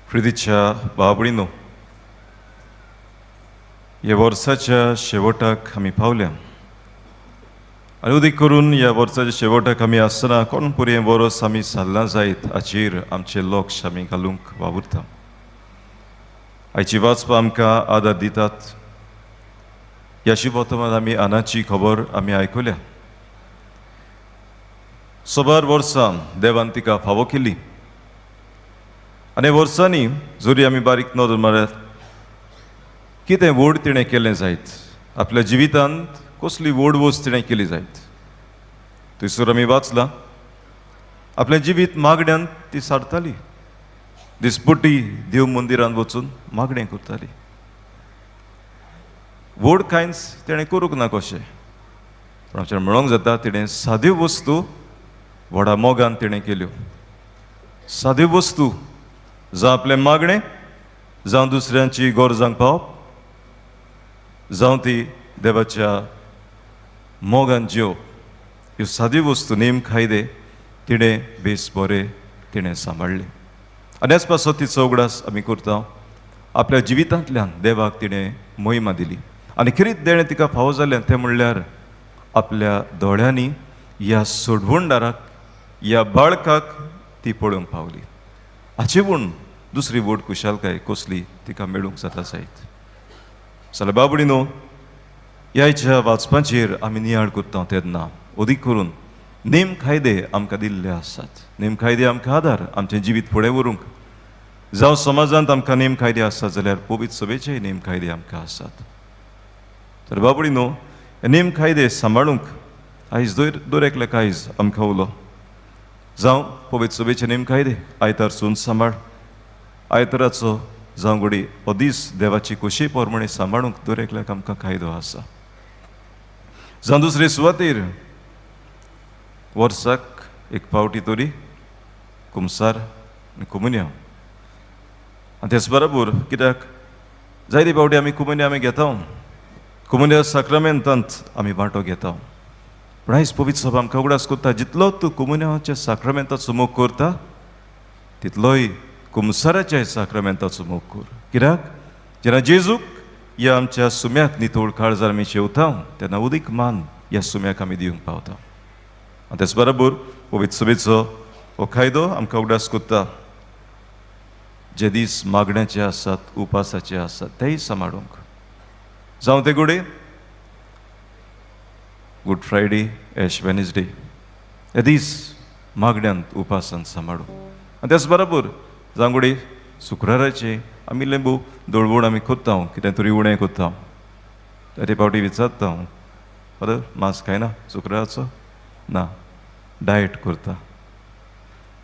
प्रितीच्या बाबडीनो, ह्या वर्साच्या शेवटाक आमी पावल्या आनी उदीक करून ह्या वर्साच्या शेवटाक आमी आसतना कोण पुरी हें वर्स आमी सारलां जायत हाचेर आमचें लक्ष आमी घालूंक वावुरता. आयची वाचपां आमकां आदार दितात. ह्या शिवोत्तमात आमी आनाची खबर आमी आयकुल्या. सबार वर्सां देवान तिका फावो केली आनी वर्सांनी जरी आमी बारीक नदर मारत कितें व्हड तिणें केलें जायत, आपल्या जिवितांत कसली व्हड वस्त तिणें केली जायत, थंयसर आमी वाचलां आपलें जिवीत मागण्यांत ती सारताली. दिसपट्टी देव मंदिरांत वचून मागणें करताली. व्हड कांयच तिणें करूंक ना कशें, पूण आमचें म्हणूंक जाता तिणें साद्यो वस्तू व्हडा मोगान तिणें केल्यो. साद्यो वस्तू, जावं आपलें मागणें, जावं दुसऱ्यांची गरजांक पावप, जावं ती देवाच्या मोगान जेवप, ह्यो साद्यो वस्तू नेम कायदे तिणें बेस बरे तिणें सांबाळ्ळे. आनी ह्याच पासत तिचो उगडास आमी करता. आपल्या जिवितांतल्यान देवाक तिणें मोहिमा दिली आनी खेरीत देणें तिका फावो जालें तें म्हणल्यार आपल्या दोळ्यांनी ह्या सोडवणदाराक, ह्या बाळकाक ती पळोवंक पावली. हाचे पूण दुसरी व्हड खुशालकाय कसली तिका मेळूंक जाता जायत जाल्यार बाबडी न्हू, ह्या वाचपाचेर आमी नियाळ करता तेन्ना अदीक करून नेम कायदे आमकां दिल्ले आसात. नेम कायदे आमकां आदार आमचें जिवीत फुडें व्हरूंक. जावं समाजांत आमकां नेम कायदे आसात जाल्यार पवित्र सभेचेय नेम कायदे आमकां आसात. तर बाबडी न्हू, हे नेम कायदे सांबाळूंक आयज दर दर एकल्याक आयज आमकां उलो. जावं पवित्र सभेचे नेम कायदे आयतार सून सांबाळ, आयताराचो जावं घडी हो दीस देवाची खोशी प्रमाणे सांबाळूंक दर एकल्याक आमकां कायदो आसा. जावं दुसरे सुवातेर वर्साक एक फावटी तरी कुमसार आनी कुमुन्यांव, आनी तेच बरोबर कित्याक जायते फावटी आमी कुमुन्या आमी घेता, कुमुन्या साक्रामेंतांत आमी वांटो घेता. पूण आयज पवित्र सभा आमकां उगडास करता, जितलो तूं कुमुन्याच्या साक्रामेंताचो मोग करता तितलोय कुमसाराच्या साक्रामेंताचो मोग कर. कित्याक जेन्ना जेजूक ह्या आमच्या सुम्याक नितळ काळजार आमी शेवता तेन्ना उदीक मान ह्या सुम्याक आमी दिवंक पावता. आनी तेच बरोबर पवित्र सभेचो हो कायदो आमकां उगडास करता, जे दीस मागण्याचे आसात, उपासाचे आसात तेय सांबाळूंक. जावं ते गुडे गुड फ्रायडे, एश वेनसडे, हे दीस मागण्यांत उपासान सांबाळूं. आनी त्याच बरोबर जांगुडे शुक्राराचे आमी लिंबू दळवण आमी करता, कितें तरी उणें करता. ते फावटी विचारता हांव, फादर मांस खायना शुक्राराचो? ना, डायट करता.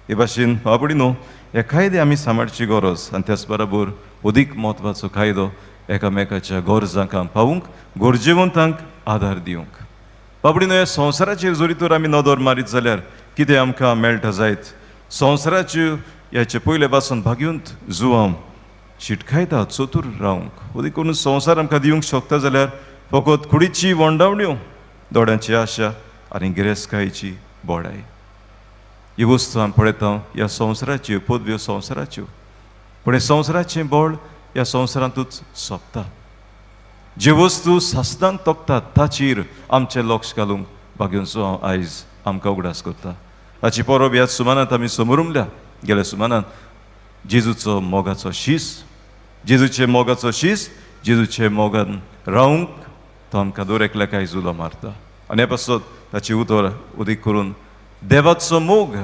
हे भाशेन बाबडी न्हू, हे कायदे आमी सांबाळची गरज. आनी त्याच बरोबर अदीक म्हत्वाचो कायदो एकामेकाच्या गरजांक पावूंक, गरजेवंतांक आदार दिवंक. बाबडी न्हू, ह्या संवसाराचेर जरी तर आमी नदर मारीत जाल्यार कितें आमकां मेळटा जायत? संवसाराच्यो ह्याचे पयले पासून भागयंत जुवांव शिटकायता चतूर रावंक. अदीक करून संवसार आमकां दिवंक शकता जाल्यार फकत कुडीची वंडावण्यो, दोळ्यांची आशा आनी गिरेस्तकायेची बोडाय. ही वस्तू आमी पळयता ह्या संवसाराच्यो पदव्यो संवसाराच्यो, पूण हे संवसाराचें बळ ह्या संवसारांतूच सोंपता. ज्यो वस्तू सासणांक तोखतात ताचेर आमचें लक्ष घालूंक भाग्यांचो हांव आयज आमकां उगडास करता. ताची परब ह्या सुमानांत आमी समरुमल्या. गेल्या सुमानांत जेजूचो मोगाचो शीस, जेजूचे मोगाचो शीस, जेजूचे मोगान रावंक तो आमकां दर एकल्याक आयज उलो मारता. आनी हे पासत ताची उतर उदीक करून देवाचो मोग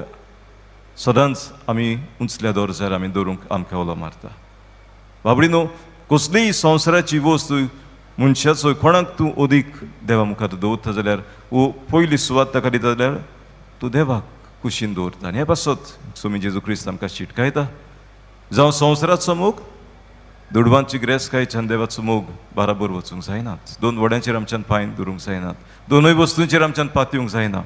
सदांच आमी उंचल्या दर्जार आमी दवरूंक आमकां उलो मारता. बाबडी न्हू, कसलीय संवसाराची वस्तू मनशाचो कोणाक तूं अदीक देवा मुखार दवरता जाल्यार वो पयली सुवात ताका दिता जाल्यार तूं देवाक कुशीन दवरता. आनी हे पासत स्वामी जेजू क्रिस्त आमकां शिटकायता, जावं संवसाराचो मोग, दुडवांची गिरेस्तकायेच्यान देवाचो मोग बाराबर वचूंक जायनात. दोन वड्यांचेर आमच्यान पांय दवरूंक जायनात, दोनूय वस्तूंचेर आमच्यान पातयेवंक जायना.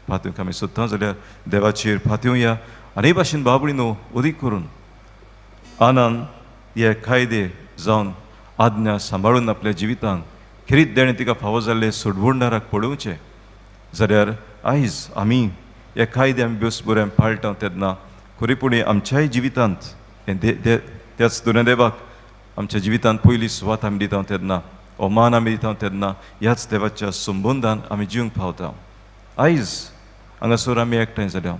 पातयेवंक आमी सोदता जाल्यार देवाचेर पातयेवया. आनी हे भाशेन बाबडी न्हू, अदीक करून आनंद हे कायदे जावन आज्ञा सांबाळून आपल्या जिवितांत खेरीत देणें तिका फावो जाल्लें सोडवणदाराक पळोवचें जाल्यार आयज आमी हे कायदे आमी बेस बरें पाळटा तेन्ना खरेपणी आमच्याय जिवितांत हें दे त्याच दुन्या देवाक आमच्या जिवितांत पयली सुवात आमी दिता तेन्ना, हो मान आमी दिता तेन्ना ह्याच देवाच्या संबंदान आमी जिवंक पावता. आयज हांगासर आमी एकठांय जाल्या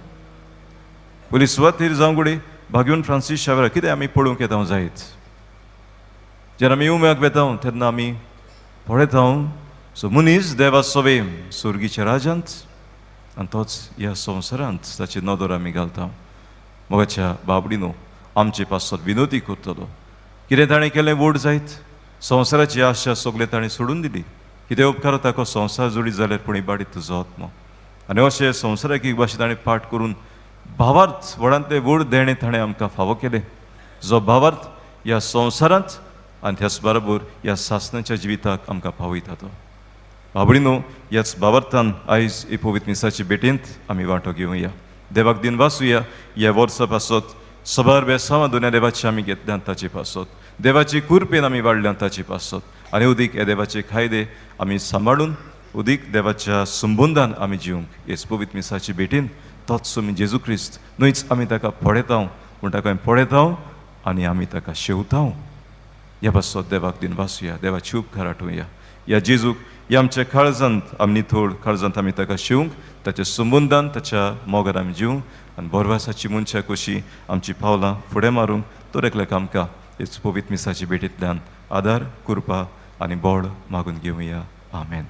पयली सुवातेर जावं गुडी भाग्यून फ्रांसीस शावेरा कितें आमी पळोवंक येता जायत. जेन्ना आमी उम्याक वेता तेन्ना आमी पळयता सो मनीस देवा सोवे सुर्गीच्या राजांत आनी तोच ह्या संवसारांत ताची नदर आमी घालता. मोगाच्या बाबडीनो आमचे पासत विनोदी करतलो. कितें ताणें केलें व्हड जायत, संवसाराची आशा सगळें ताणें सोडून दिली. कितें उपकार ताका संवसार जोडीत जाल्यार पूण इबाडीत तुजो आत्मो. आनी अशें संवसाराक एक भाशेन ताणें पाठ करून भावार्थ व्हडांतलें व्हड देणें ताणें आमकां फावो केलें, जो भावार्थ ह्या संवसारांत आनी त्याच बरोबर ह्या सासणाच्या जिविताक आमकां पावयता तो. बाबडीनो ह्याच भावार्थान आयज ही पवित्र मिसाचे भेटेंत आमी वांटो घेवया. देवाक दिन वाचुया. ह्या वर्सा पासत सबार बेसांवां दोन्या देवाची आमी घेतल्यान ताचे पासत, देवाची कुरपेन आमी वाडल्यान ताचे पासत आनी उदीक ह्या देवाचे कायदे आमी सांबाळून उदीक देवाच्या संबंदान आमी जिवंक हेच पवित्र मिसाचे भेटेन तोच आमी जेजू क्रिस्त न्हयच आमी ताका पळयता, पूण ताका आमी पळयता आनी आमी ताका शेवता. ह्या पासत देवाक दिन वाचुया, देवाची उपकार आठोवया. ह्या जेजूक ह्या आमच्या काळजांत आमी नितळ काळजांत आमी ताका शेवंक, ताच्या संबंदान ताच्या मोगान आमी जिवंक आनी बोरवासाची मनशा कशी आमची पावलां फुडें मारूंक तर एकल्याक आमकां हेच पवित्र मिसाची भेटींतल्यान आदार, कृपा आनी बळ मागून घेवया. आमेन.